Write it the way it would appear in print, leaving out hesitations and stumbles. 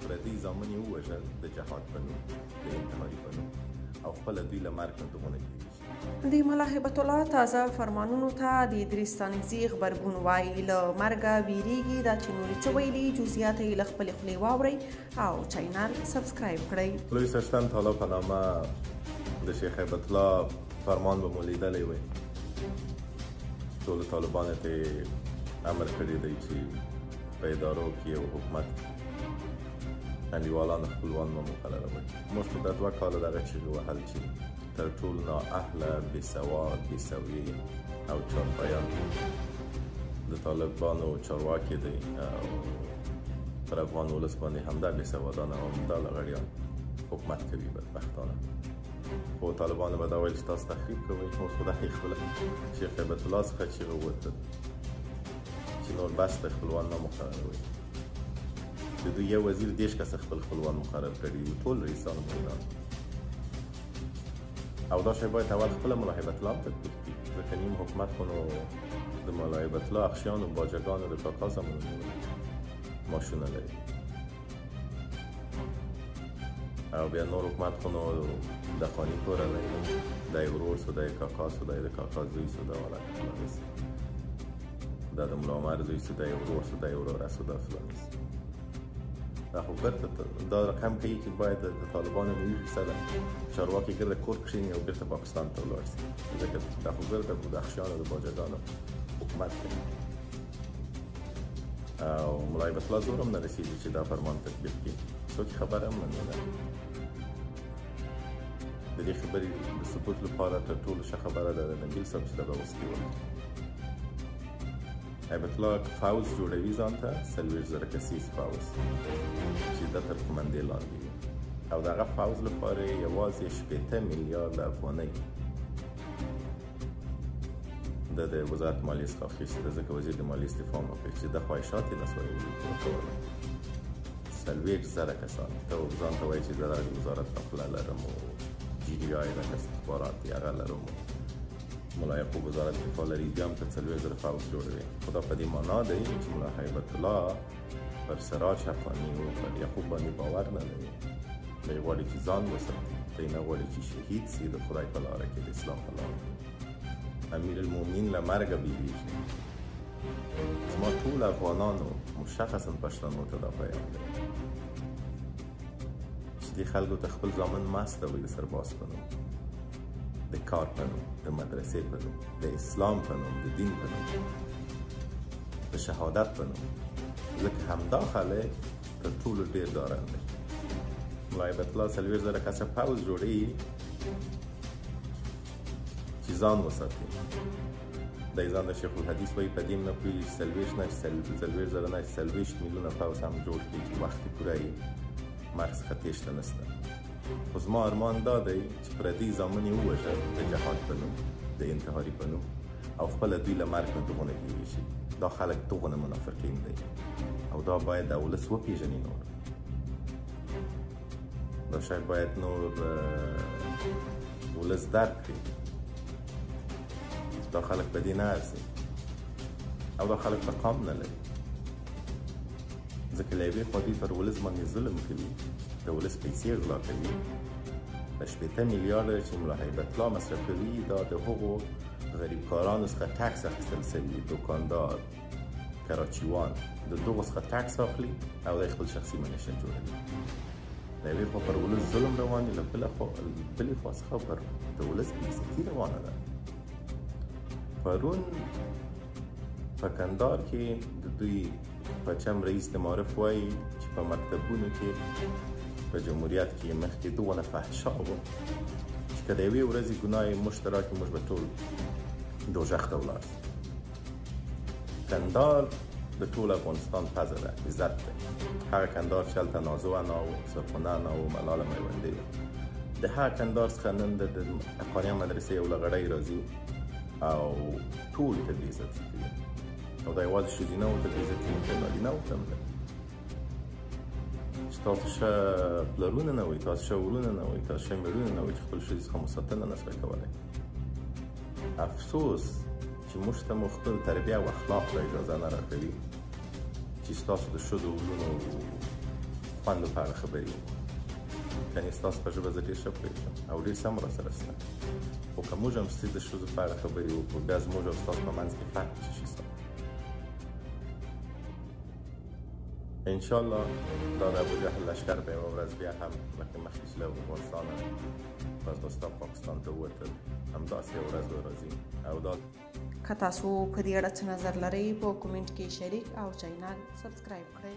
پردي زامن یې ووژل د جهاد په نوم، د انتحاري په نوم، او خپله دوی له مرګ نه دغونه کېږي. د ملا هبت الله تازه فرمانونو ته د ادریس ستانکزي غبرګون وایي، له مرګه ویریږي. دا چې نورې څه ویلي، جزئیات یې له خپلې خولې واورئ او چینل سبسکرایب کړئ. لوی څښتن تعالی په نامه د شیخ هبت الله فرمان به مو لیدلی وي. ټولو طالبانو ته امر کړی دی چې په ادارو کې او حکومت کې انډیوالان خپلوان مه مقرروئ. موږ خو دا 2 کاله دغه چیغې وهل چې تر ټولو نااهله، بېسواد، بېسویې او چارپایان د طالبانو چارواکي دی او پر افغان ولس باندې همدا بېسوادان او همدا لغړیان حکومت کوي بدبختانه. خو طالبانو به دا ویل چې تاسو تخریب کوئ. اوس خو دا خپله شیخ هبت الله څخه چیغه ووتل چې نور بس دی، خپلوان مه مقرروئ. د دوی یو وزیر 30 کسه خپل خپلوان مقرر کړي دي، ټول رئیسان معینان. او دا شی باید اول خپله ملا هبت الله هم تطبیق کړي، ځکه نیم حکومت خو نو د ملا هبت الله اخشیانو، باجګانو، د کاکا زامنو نیولی معاشونه لري، او بیا نور حکومت خو نو د خاني کورنۍ دی، دا یې ورور سو، دا یې کاکا سو، دا یې د کاکا زوی سو، دا ولکه فلاني سو، دا د ملا عمر زوی سو، دا یې ورور سو، دا یې وروره سو، دا فلاني سو. دا خو ګرده دا رقم کوي چې باید د طالبانو 90% چارواکي ګرده کور کښېني او بېرته پاکستان ته ولاړ سي، ځکه دا خو ګرده د اخشیانو د باجګانو حکومت دی. او ملا هبت الله زور هم نه رسېږي چې دا فرمان تطبیق کړي، څوک یې خبره هم مني نه. د دې خبرې د ثبوت لپاره تر ټولو ښه خبره ده د نبیل صاحب چې دغه وسلې وکړي. هبت الله فوځ جوړوي ځان ته، 40,000 کسیز فوځ چې د تر قومندې لاندې وي، او دغه فوځ لپاره یوازې 60 میلیارد افغانۍ د وزارت مالیې څخه اخیستې ده، ځکه وزیر د مالیې استعفا وکړه چې د خواهشات یې نه سوای پوره کولی. 40,000 کسان ته ځان ته وایي چې زه د وزارت داخله لرم او جي ډي آی لکه استخبارات یې هغه لرم، ملا یعقوب وزارت دفاع لري، بیا هم ته 40,000 فوځ جوړوي. خو دا په دې معنا دی چې ملا هیبت الله پر سراج حقاني او پر یعقوب باندې باور نه لري. دی غواړي چې ځان وساتي، دی نه غواړي چې شهید سي د خدای په لاره کې، د اسلام په لاره کې. امیر المؤمنین له مرګه بیریږي. زما ټول افغانانو مشخصا پښتنو ته دا پیام دی چې دې خلکو ته خپل زامن مه استوئ د سرباز په نوم، د کار په نوم، د مدرسې په نوم، د اسلام په نوم، د دین په نوم، د شهادت په نوم، ځکه همدا خلک تر ټولو ډېر ډارن دی. ملا هبت الله 40,000 کسه پوځ جوړوي چې ځان وساتي. دی ځان د شیخ الحدیث وایي، په دې هم نه پوهېږي چې 40 نه، 40,000 نه، 40 میلیونه پوځ هم جوړ کړي چې وخت یې پوره یې مرګ څخه تېښته نشته. خو زما ارمان دا دی چې پردي زامن یې ووژل د جهاد په نوم، د انتحاري په نوم، او خپله دوی له مرګ نه دغونه بیریږي. دا خلک دغونه منافقین دی او دا باید د ولس وپېژني. نور دا شی باید نور ولس درک کړي. دا خلک په دې نه ارزي او دا خلک په قام نه لري، ځکه له یوې خوا دوی پر ولس باندې ظلم کوي، د ولس پیسې غلا کوي. د 60 میلیارده چې ملا هیبت الله مصرفوي، دا د هغو غریبکارانو څخه ټکس اخیستل سوي، دوکاندار، کراچیوان، د دغو څخه ټکس اخلي او دی خپل شخصي منشن جوړوي. له یوې خوا پر ولس ظلم روان دی، له بلې خوا څخه پر د ولس بې عزتي روانه ده. پرون په کندهار کې د دوی پرچم رئیس د معارف وایي چې په مکتبونو کې په جمهوریت کې مخکې دونه فحشا وه چې که د یوې ورځې ګناه یې موږ ته راکړي، موږ به ټول دوزخ ته ولاړ سو. کندهار د ټول افغانستان پزه ده، عزت دی. هغه کندهار چې هلته نازو انا و، سرخونه انا و، ملاله میوندۍ وه، د هغه کندهار څخه نن د حقانیه مدرسې یو لغړی راځي او ټول ته بې عزتي کوي. او دا یوازې ښځینه ورته بې عزتي نه کوي، نارینه ورته هم ده. چې تاسو ښه پلرونه نه وئ، تاسو ښه ورونه نه وئ، تاسو ښه مېړونه نه وئ چې خپل ښځې څخه مو ساتنه نه سوای کولی. افسوس چې موږ ته مو خپل تربیه او اخلاق ته اجازه نه راکوي چې ستاسو د ښځو، ورونو، خوندو په اړه خبرې وکړو. کنې ستاسو په ژبه زه ډېر ښه پوهېږم او ډېر څه هم راسره شته، خو که موږ هم د ښځو په اړه خبرې وکړو، بیا زموږ او ستاسو په منځ کې فرق څه شي شته. انشاءالله دا د ابوجهل لشکر به یوه ورځ بیا هم لکه مخکې چې له افغانستانه په ځغاسته پاکستان ته ووتل، همداسې یوه ورځ به راځي. او دا که تاسو په دې اړه څه نظر لرئ، په کومنټ کې شریک او چینل سبسکرایب کړئ.